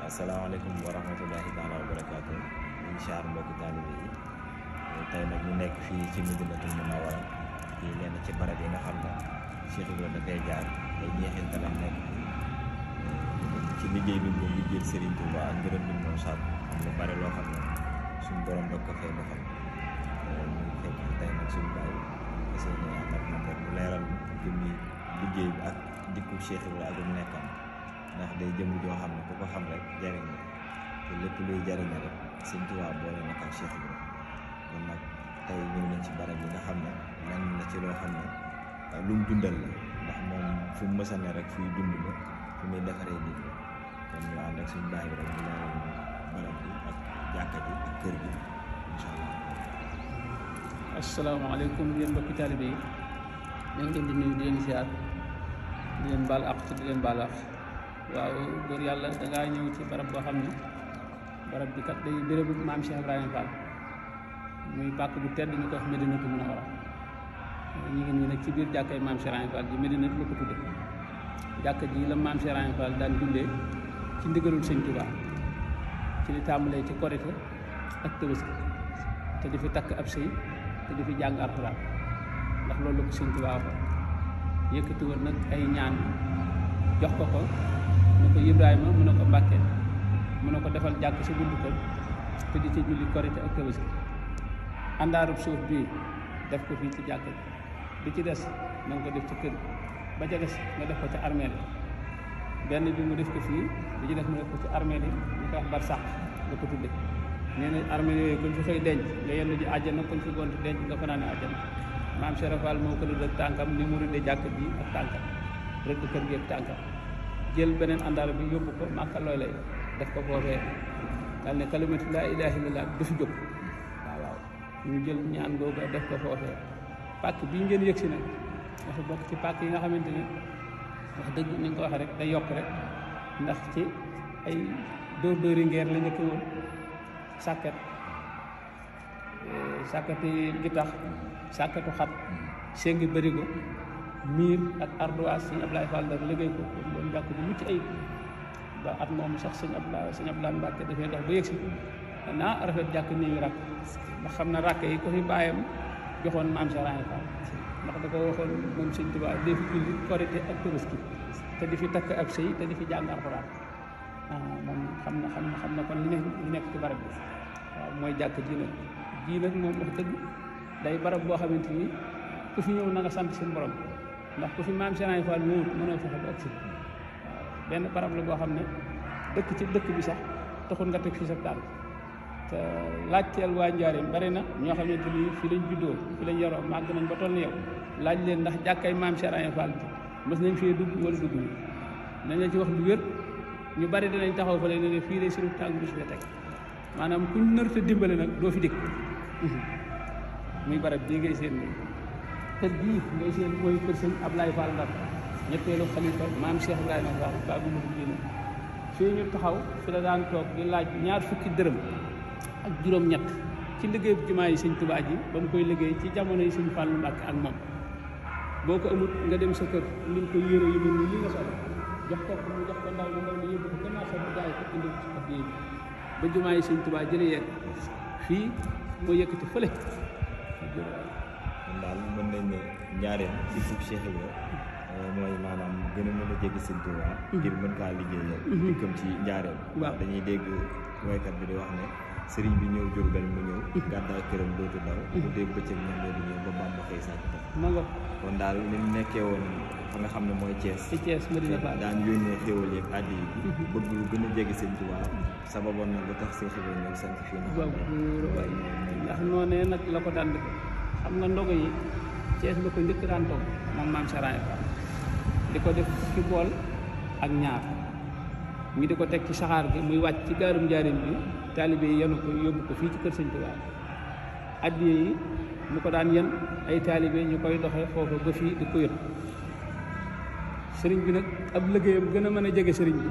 asalaamaaleykum wa rahmatullahi taala wa barakaatu ñu siyaar mbokki taalibe yi tey nag ñu nekk fii ci Madinatul Munawwara ci lenn ci barab yi nga xam ne Cheikh Ibrahima dafay jaar ay ñeexintalam nekk ci liggéey bi moom liggéeyal Serigne Touba ak ngërëm bi moom sàmm am lu bare loo xam ne suñu borom da ko fay defal ñu fekk tey nag suñu bàyyi seen nag moom rek mu leeral jëmmi liggéey bi ak dikku Cheikh Ibrahima ak nekkam ndax day jëm joo xam ne ku ko xam rek jariñ la te lépp luy jariñ rek Sëñ Tuubaa boole na ak Cheikh Ibrahima kon nag tey ñëw nañ ci barab yi nga xam ne lan na ci loo xam ne lu mu dundal la ndax moom fu mu mës a ne rek fuy dund la fu muy defaree nit la kon ñu ànd ak suñu baay bi rek ñu leeral ñu barab bi ak jàkka ji ak kër gi incha allah. asalaamaaleykum yéen mbokki taalibe yi ñu ngi leen di nuyu di leen ziar di leen baal àq te di leen baal àq waaw góor yàlla dangaa ñëw ci barab boo xam ne barab bi kat day bérébu maam Cheikh Ibrahima Fall muy pàkk bu tedd ñu ko wax Madinatul Munawwara ñu ngi nii nag ci biir jàkkay maam Cheikh Ibrahima Fall ji Madina la ko tudde jàkka ji la maam Cheikh Ibrahima Fall daan jullee ci ndigalul Sëñ Tuubaa ci li tàmbalee ci Korite ak Tabaski te di fi takk ab sëy te di fi jàng alxuraan ndax loolu la ko Sëñ Tuubaa waxoon yëkkati woon nag ay ñaan jox ko mu ne ko Ibrahima mu ne ko Mbàkke mu ne ko defal jàkk sa buntu kër te di ci julli Korite ak Tabaski àndaarub suuf bii def ko fii ci jàkk bi ci des na nga ko def ci kër ba ca des nga def ko ca armeel benn bi mu def ko fii bi ci des mu def ko ci armeel yi ñu koy wax barsàq nga ko tudde nee na armeel yooyu kuñ fi xëy denc nga yenn ji àjjana kuñ fi gont denc nga fanaane àjjana maam Cheikh Fall moo ko rëdd tànkam ni mu rëdde jàkk bi ak tànkam rëdd kër gi ak tànkam jël beneen àndaar bi yóbbu ko Màkka looy lay def ko foofee daal ne kalimatu laa ilaaha illallaah du fi jóg waaw ñu jël ñaan googu def ko foofee pàkk bii ngeen yëg si nag dafa bokk ci pàkk yi nga xamante ni wax dëgg ni nga ko waxee rek day yokk rek ndax ci ay dóori ngeer la njëkk woon sàkkati gi tax sàkkatu xat séngi bërigo miir ak ardoise sëñ Ablaye Fall dara liggéey ko doon jàkk bu mucc ayib ba at moom sax sëñ Ablaye Mbàkke dafay dox ba yëg si naa rafet jàkk nii ngi rakk ndax xam na rakk yi ko fi bàyyam joxoon maam Cheikh Ibrahima Fall ndax da ko waxoon moom Sëñ Tuubaa di fi julli Korite ak Tabaski te di fi takk ab sëy te di fi jàng alxuraan moom xam na kon li nekk ci barab bi waaw mooy jàkk ji nag moom wax dëgg day barab boo xamante ni ku fi ñëw na nga sant seen borom ndax ku fi maam Cheikh Ibrahima Fall ñëwut mënoo fexe ba agsi waaw benn barab la boo xam ne dëkk ci dëkk bi sax taxul nga teg fi sa tànk te laajteel waa Njaaréem bari na ñoo xamante ni fi lañ juddoo fi lañ yaroo màgg nañ ba toll ni yow laaj leen ndax jàkkay maam Cheikh Ibrahima Fall bi mës nañ fee dugg wala dugg ñu nañ la ci wax lu wér ñu bari dinañ taxaw fa leen ne fii lay suñu tànk bi su fee teg maanaam kuñ nërta dimbale nag doo fi dikk muy barab bii ngay seen kër bii ngay seen mooy kër sëñ Ablaye Fall Ndar ñetteelu xalifa maam Cheikh Ibrahima Fall Babu Mouridina fii ñu taxaw fi la daan toog di laaj 20 dërëm ak juróom-ñett ci liggéey bu jumaa yi Sëñ Tuubaa ji ba mu koy liggéey ci jamono yi Sëñ Fallu Mbàkke ak moom boo ko amut nga dem sa kër liñ ko yére yu mel ni li nga soxla jox ko mu jox ko ndaw li yóbbu ko gannaaw sa bu jaay ko indi ci ak yéen ba jumaa yi Sëñ Tuubaa jëlee yegg fii moo yëkkati fële kon daal mën nañ ne ñaareel ci fukk Cheikh Ibrahima mooy maanaam gën a mën a jéggi Sëñ Tuubaa ngir mën kaa liggéeyal dikkam ci njaareem waaw dañuy dégg woykat bi di wax ne sëriñ bi ñëw Jurbel mu ñëw gàddaay këram dootu daw bu dégg bëccëg ñam ne du ñëw ba Bàmba xëy sàkk tax kon daal li mu nekkee woon fa nga xam ne mooy Thiès ci Thiès Madina Fall daan yónnee xéwal yeeg addi yi bëgg lu gën a jéggi Sëñ Tuubaa sababoon na lu tax Cheikh Ibrahima ñëw sant fii ndax noonee nag la ko daan def xam nga ndogo yi Thiès la ko njëkk daan toog moom maam Cheikh Ibrahima Fall di ko def ci bool ak ñaar ñu di ko teg ci saxaar gi muy wàcc ci gaarum Njaaréem bi taalibe yi yenu ko yóbbu ko fii ci kër Sëñ Tuubaa addiye yi mu ko daan yen ay taalibe ñu koy doxee foofu ba fii di ko yët sëriñ bi nag ab liggéeyam gën a mën a jege sëriñ bi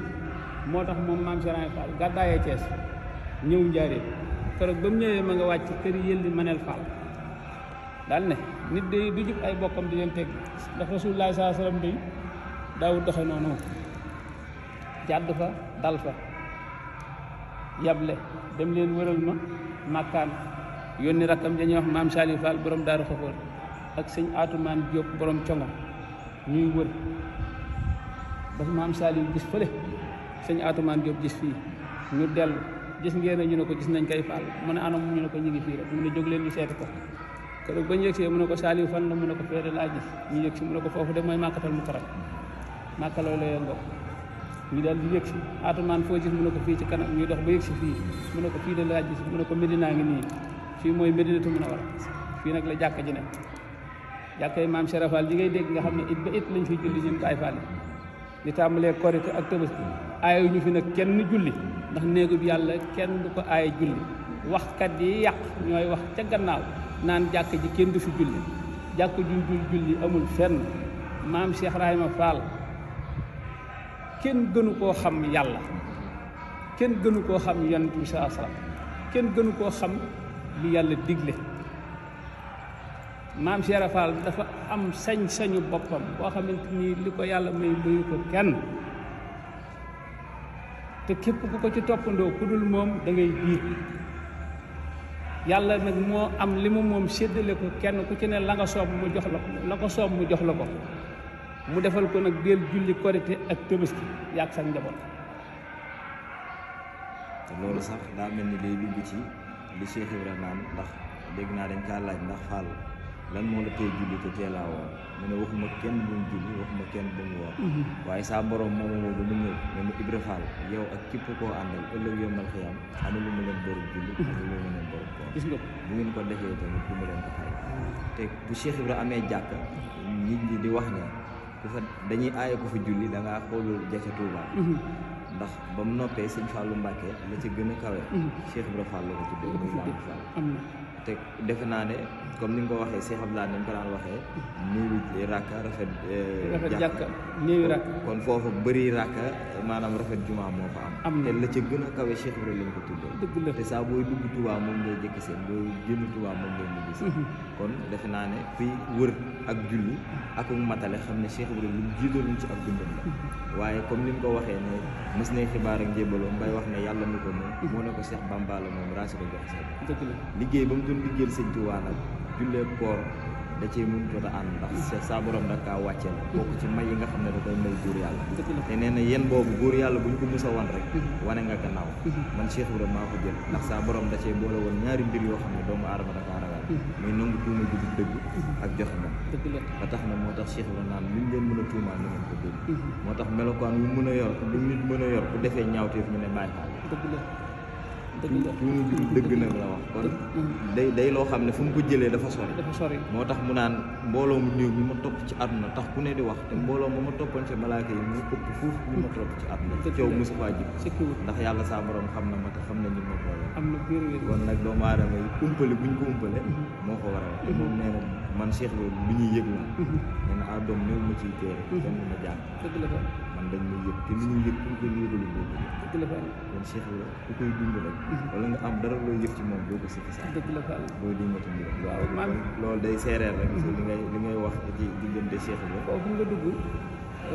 moo tax moom maam Cheikh Ibrahima Fall gàddaayee Thiès ñëw Njaaréem keroog ba mu ñëwee ma nga wàcc kër Yelli Manel Fall daal ne nit de du jub ay bokkam di leen teg ndax Rasulullah sallallahu alayhi wasallam bi daawul doxe noonu jàdd fa dal fa yable dem leen wëral ma màkkaan yónni rakkam dañuy wax maam Saliou Fall borom Daaru Xafoor ak sëñ Atumaan Diop borom congo ñuy wër ba maam Saliou gis fële sëñ Atumaan Diop gis fii ñu dellu gis ngeen ñu ne ko gis nañ koy Fall mu ne anam ñu ne ko ñu ngi fii rek mu ne jóg leen ñu seeti ko keroog ba ñu yëgsee mu ne ko Saliou fan la mu ne ko feere laa gis ñu yëg si mu ne ko foofu de mooy màkkatal mu karam màkka loolu la ngo ñu daal di yëg si Atumaan foo gis mu ne ko fii ci kanam ñuy dox ba yëg si fii mu ne ko fii de laa gis mu ne ko Medina ngi nii fii mooy Medinatu Munawwara fii nag la jàkka ji ne jàkka yi maam Cheikh Fall ji ngay dégg nga xam ne it ba it lañ fiy julli ñun Baay Fall di tàmbalee korite ak Tabaski aayu ñu fi nag kenn julli ndax néegu bi yàlla kenn du ko aaye julli waxkat yi yàq ñooy wax ca gannaaw naan jàkk ji kenn du fi julli jàkk ju dul julli amul fenn maam Cheikh Rahima Fall kenn gënu koo xam yàlla kenn gënu koo xam yonent bi sallallahu alayhi wasallam kenn gënu koo xam li yàlla digle maam Cheikh Fall dafa am sañ-sañu boppam boo xamante ni li ko yàlla may mayu ko kenn te képp ku ko ci toppandoo ku dul moom da ngay jiit yàlla nag moo am li mu moom séddale ko kenn ku ci ne la nga soob mu jox la ko la ko soob mu jox la ko mu defal ko nag del julli korite ak Tabaski yàgg sa njaboot. te loolu sax daa mel ni day dugg ci li Cheikh Ibrahima naan ndax dégg naa dañ kaa laaj ndax Fall lan moo la tey julli te teelaa woon mu ne waxuma kenn bu mu julli waxuma kenn bu mu woor waaye saa borom moom moo ba mu ñëw ne mu Ibra Fall yow ak képp koo àndal ëllëg yombal xiyam amalu mu leen borom julli amalu mu leen borom koor gis nga ko bu ngeen ko defee tamit du mu leen ko fay te bu Cheikh Ibrahima amee jàkk nit ñi di wax ne ku fa dañuy aaye ko fa julli da ngaa xoolul jafe Tuuba ndax ba mu noppee sëñ Fallou Mbacke la ci gën a kawe Cheikh Ibrahima Fall la ko tuddee muy Lamp Fall te defe naa ne comme ni nga ko waxee Cheikh Abdoulaye ni nga ko daan waxee néewi rakka rafet jàkka néewi rakka kon foofu bëri rakka maanaam rafet jumaa moo fa am te la ca gën a kawe Cheikh Ibrahima lañ ko tuddee dëgg la te saa booy dugg Touba moom ngay jëkk seen booy génn Touba moom ngay mujj seen kon defe naa ne kuy wër ak julli ak matale xam ne Cheikh Ibrahima lu jiitaluñ ci ak dundam la waaye comme ni nga ko waxee ne mës nañ xibaar ak njébaloo mbay wax ne yàlla mi ko moom moo ne ko Cheikh Bamba la moom raasi ko jox seen dëgg la liggéey ba mu doon liggéeyal sëñ Touba nag jullee koor da cee mun jot a ànd ndax saa borom da kaa wàcceel bokk ci may yi nga xam ne da koy may góor yàlla te nee na yéen boobu góor yàlla bu ñu ko mus a wan rek wane nga gannaaw man Cheikh Ibrahima maa ko jël ndax saa borom da cee boole woon ñaari mbir yoo xam ne doomu aadama da kaa ragal muy nangu tuuma ju du dëgg ak joxe moom ba tax na moo tax Cheikh Ibrahima naan luñ leen mën a tuumaan ni ngeen ko dégg moo tax melokaan wu mën a yor lu nit mën a yor bu defee ñaawteef ñu ne bàyyi xaal tuuma ju dëgg nag la wax kon day loo xam ne fu mu ko jëlee dafa sori moo tax mu naan mbooloo mu néew mi ma topp ci àdduna tax ku ne di wax te mbooloo ma toppoon ci malaaka yi mu ëpp fuuf ñu ma topp ci àdduna coow mosu faa jib ndax yàlla saa borom xam na ma te xam na ñu ma boole kon nag doomu aadama yi umpale buñ ko umpale moo ko war a wax te moom nee na man Cheikh loolu lu ñuy yëg la nee na doom néew ma ciy téere kenn ma jàng man dañ may yëg te lu ñuy yëg pour ko yëgalu boobu kon Cheikh la ku koy dund rek wala nga am dara looy yëg ci moom doo ko sikki sax boo di nga tudd waaw loolu day seereer rek li ngay wax ci diggante Cheikh la foofu nga dugg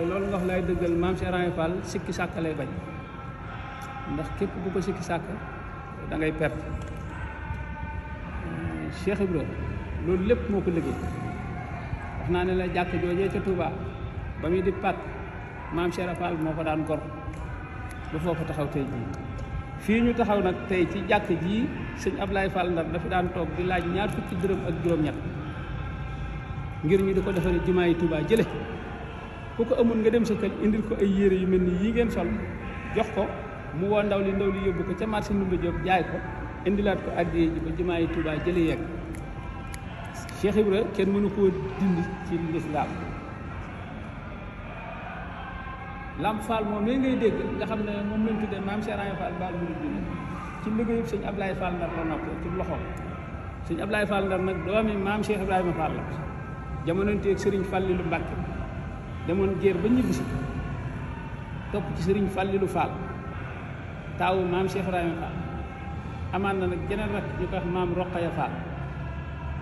loolu nga wax lay dëggal maam Cheikh Rahima Fall sikki sàkk lay bañ ndax képp bu ko sikki sàkk da ngay perte Cheikh Ibrahima loolu lépp moo ko liggéey wax naa ne la jàkk joojee ca Touba ba muy di pàkk maam Cheikh Rahima Fall moo ko daan gor ba foofu taxaw tey jii fii ñu taxaw nag tey ci jàkk jii sëñ Ablaye Fall Ndar dafa daan toog di laaj ñaar fukki dërëm ak juróom-ñett ngir ñu di ko defaree jumaa yi Touba jële ku ko amul nga dem sa kër indil ko ay yére yu mel ni yii ngeen sol jox ko mu woo ndaw li yóbbu ko ca marché Ndoumbé Diop jaay ko indilaat ko addiyee ji ba jumaa yi Touba jële yegg Cheikh Ibra kenn mënu koo dindi ci lislaam Lamp Fall moom mi ngay dégg nga xam ne moom lañ tuddee maam Cheikh Rahima Fall Baal Mouride bi ci liggéeyub sëñ Ablaye Fall Ndar la noppee ci loxoom sëñ Ablaye Fall Ndar nag doomi maam Cheikh Ibrahima Fall la jamononteeg Serigne Fallilu Mbàkke demoon géer ba ñibbisi topp ci Serigne Fallilu Fall taawu maam Cheikh Ibrahima Fall amaan na nag jeneen rek ñu koy wax maam Roqaya Fall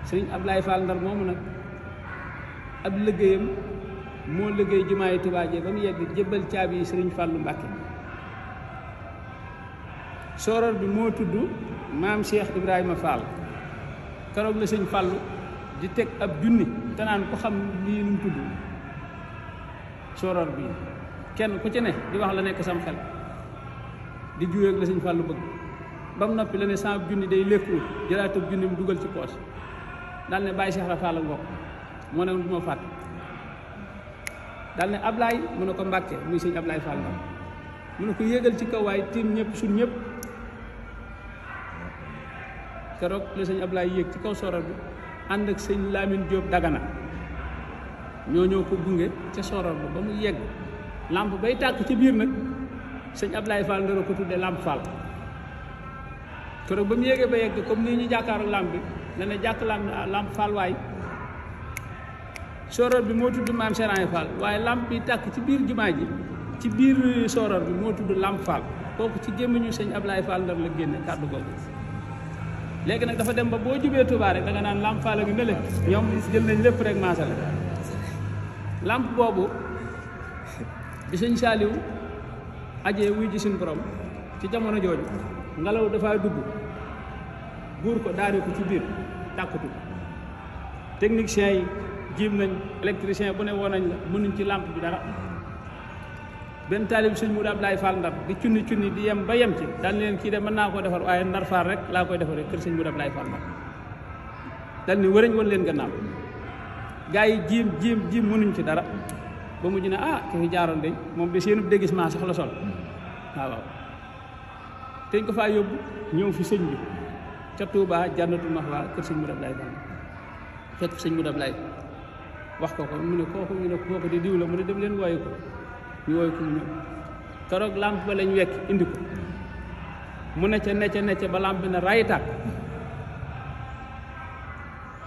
Serigne Ablaye Fall Ndar moomu nag ab liggéeyam moo liggéey jumaa yi Touba jee ba mu yegg jébbal caabi yi Sëriñ Fàllu Mbàkke soror bi moo tudd maam Cheikh Ibrahima Fall. keroog la sëñ Fallu di teg ab junni te naan ko xam lii nu mu tudd soror bi kenn ku ci ne di wax la nekk sam xel di juyeeg la sëñ Fallu bëgg ba mu noppi la ne sama junni day lékkul jëlaat ab junni mu dugal ci poos daal ne bàyyi Cheikh Ibra Fall ngokk moo ne du ma fàtte daal ne Ablaay mu ne ko Mbàkke muy sëñ Ablaay Fall Ndar mu ne ko yéegal ci kaw waaye tiim ñëpp suñ ñëpp keroog la sëñ Ablaay yéeg ci kaw soror bi ànd ak sëñ Lamine Diop Dagana ñoo ñëw ko gunge ca soror ba mu yegg lamp bay tàkk ci biir nag sëñ Ablaay Fall Ndar ko tuddee lamp Fall keroog ba mu yéegee ba yegg comme nii ñu jàkkaaru lamp bi ne ne jàkk lamp Fall waay soror bi moo tudd maam Serigne Fall waaye lamp bi tàkk ci biir jumaa ji ci biir soror bi moo tudd lamp Fall kooku ci gémmiñu sëñ Ablaay Fall Ndar la génne kàddu googu léegi nag dafa dem ba boo jubee Touba rek da nga naan lamp Fall a ngi nële ñoom jël nañ lépp rek maasale lamp boobu bi sëñ Saaliw ajee wuy ji suñ borom ci jamono jooju ngelaw dafaa dugg buur ko daane ko ci biir tàkkatu techniciens yi jiim nañ électricien bu ne woon nañ la mënuñ ci lampe bi dara benn taalib sëñ Mourou Abdoulaye Fall Ndar di cunni di yem ba yem ci daal leen kii de mën naa koo defar waaye Ndar Fall rek laa koy defaree kër sëñ Mourou Abdoulaye Fall Ndar dal ni wërëñ woon leen gannaaw gaa yi jiim mënuñ ci dara ba mujj ne ki fi jaaroon de moom de seenub déguisement sax la sol waaw teñ ko faa yóbbu ñëw fi sëñ bi ca Touba Jannatul Mahwa kër sëñ Mourou Abdoulaye Fall fekk sëñ Mourou Abdoulaye wax ko mu ne kooku ñu ne kooku di diw la mu ne dem leen wooyu ko ñu wooyu ko mu ñëw keroog lampe ba lañ wekk indi ko mu necce ba lampe bi na ray tàkk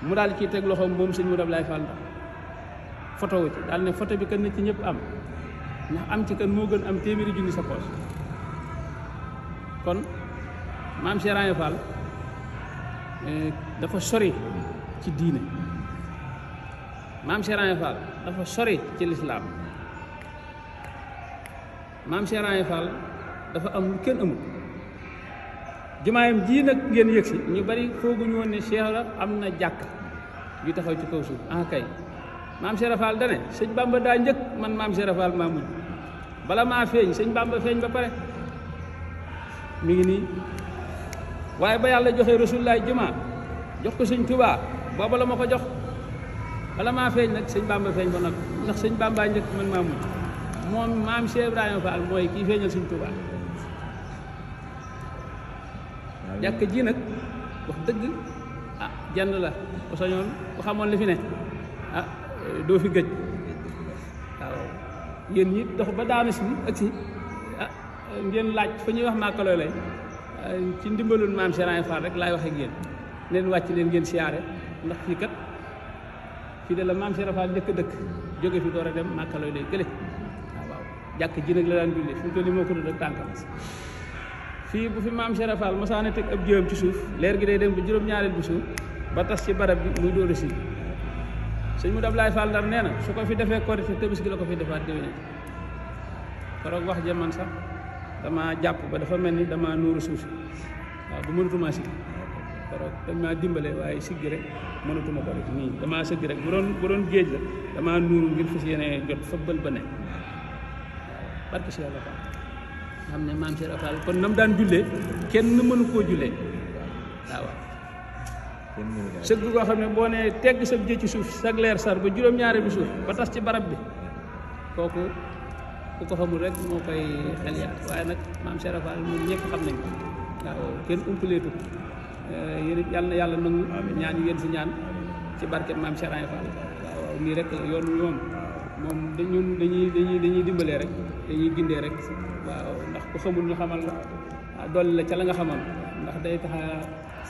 mu daal ciy teg loxoom moom sëñ Mourou Abdoulaye Fall Ndar photo wu ci daal ne photo bi kan na ci ñëpp am ndax am ci kan moo gën am téeméeri junni sa poos kon maam Cheikh Ibra Fall dafa sori ci diine maam Cheikh Ibra Fall dafa sori ci lislaam maam Cheikh Ibra Fall dafa am lu kenn amul jumaayam ji nag ngeen yëg si ñu bari fooguñu woon ne Cheikh Ibra am na jàkk yu taxaw ci kaw suuf kay maam Cheikh Ibra Fall dane sëñ Bamba daa njëkk man maam Cheikh Ibra Fall maa mujj bala maa feeñ sëñ Bamba feeñ ba pare mi ngi nii waaye ba yàlla joxee Rasulullaay jumaa jox ko sëñ Tuubaa booba la ma ko jox bala maa feeñ nag sëñ Bamba feeñ ba nag ndax sëñ Bamba njëkk man maa mujj moom maam Cheikh Ibrahima Fall mooy kii feeñal sëñ Tuubaa jàkk ji nag wax dëgg jenn la ku sañoon ku xamoon li fi ne doo fi gëj waaw yéen ñi dox ba daanu si ak si ngeen laaj fa ñuy wax màkkaloo lay ci ndimbalul maam Cheikh Ibra Fall rek laay wax ak yéen leen wàcc leen ngeen siyaare ndax fii kat fii de la maam Cheikh Ibra Fall njëkk dëkk jóge fi door a dem màkkaloo lay gële waaw jàkk ji nag la daan jullee fi mu toll nii moo ko doon tànkam fii bu fi maam Cheikh Ibra Fall mosaane teg ab jëwam ci suuf leer gi day dem ba juróom-ñaareel bi suuf ba tas ci barab bi muy dóor a si sëñ Mourou Abdoulaye Fall Ndar nee na su ko fi defee Korite Tabaski la ko fi defaat déwénee keroog wax jaman sax dama jàpp ba dafa mel ni dama nuuru suuf si waaw bu mënatuma si keroog dañ maa dimbale waaye siggi rek mënatuma ko rek nii damaa sëgg rek bu doon géej la damaa nuuru ngir fas yéene jot fa bël ba ne waaw barke si yàlla Fall xam ne maam Cheikh Ibra Fall kon nam daan jullee kenn mënu koo jullee waaw sëgg koo xam ne boo nee tegg sa jë ci suuf sag leer sar ba juróom-ñaari bi suuf ba tas ci barab bi kooku ku ko xamul rek moo koy xel yaat waaye nag maam Cheikh Ibra Fall moom ñëpp xam nañ ko waaw kenn umpaleetu yéen it yàlla na yàlla nangu ñaan yu ngeen si ñaan ci barke maam Cheikh Ibra Fall waaw nii rek yoon wi moom ñun dañuy dimbalee rek dañuy gindee rek waaw ndax ku xamul ñu xamal la dolli la ca la nga xamal ndax day tax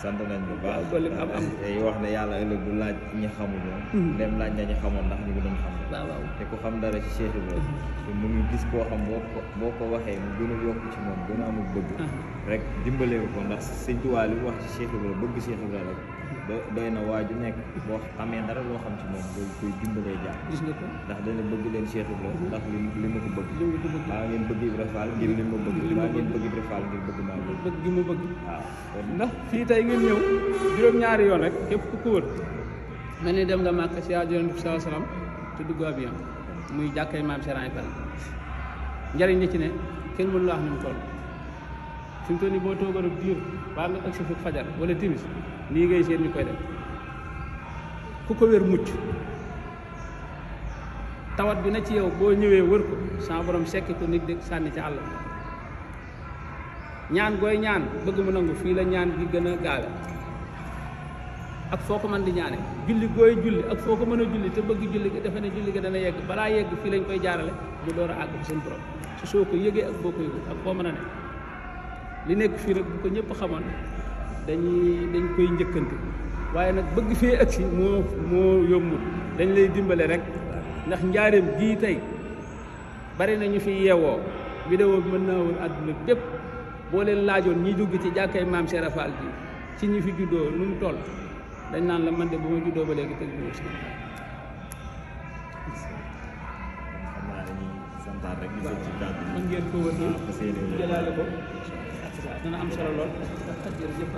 sant nañ bu baax dolli am tey wax ne yàlla ëllëg du laaj ñi xamul woon dem laaj na ñi xamoon ndax ñu ngi doon xam waaw te ku xam dara ci Cheikh Ibra te mu ngi gis koo xam boo ko waxee mu gën a yokk ci moom gën a amul bëgg rek dimbalee ko ndax sëñ Tuubaa li wax ci Cheikh Ibra bëgg Cheikh Ibra rek doy na waa ju nekk boo xamee dara loo xam ci moom koy dimbalee jaar gis nga ko ndax dana bëgg leen Cheikh Ibra ndax li ma ko bëgg maa ngeen bëgg Ibra Fall ngir li ma bëgg maa ngeen bëgg Ibra Fall ngir bëgg maa bëgg bëgg gi mu bëgg waaw ndax fii tey ngeen ñëw juróom-ñaari yoon rek képp ku ko wër mel ni dem nga Màkka si Yonent bi sallallahu alayhi wasallam te dugg avion muy jàkkay maam Serigne Fall njariñ li ci ne kenn mënu la wax ni mu toll fi mu toll nii boo toogoon ak diir baa nga agsi fukk fajar wala timis nii ngay seen ñu koy def ku ko wér mucc tawat bi na ci yow boo ñëwee wër ko sama borom sekki ko nit de sànni ci àll ñaan gooy ñaan bëgg mu nangu fii la ñaan gi gën a gaawe ak foo ko mën di ñaane julli gooy julli ak foo ko mën a julli te bëgg julli gi defe ne julli gi dana yegg balaa yegg fii lañ koy jaarale mu door a àgg fi seen borom su soo ko yëgee ak boo ko yëgul ak foo mën a ne li nekk fii nag bu ko ñëpp xamoon dañ koy njëkkante waaye nag bëgg fee agsi moo yombul dañ lay dimbale rek ndax njaareem gii tey bari na ñu fi yeewoo vidéo bi mën naa woon àdduna bépp boo leen laajoon ñi dugg ci jàkkay maam Cheikh Fall ji ci ñi fi juddoo nu mu toll dañ naan la man de bu ma juddoo ba léegi tëj bi si xam naa dañuy santaat rek di ci kàddu mën ngeen ko wër jëlaale ko dana am solo lool jërëjëf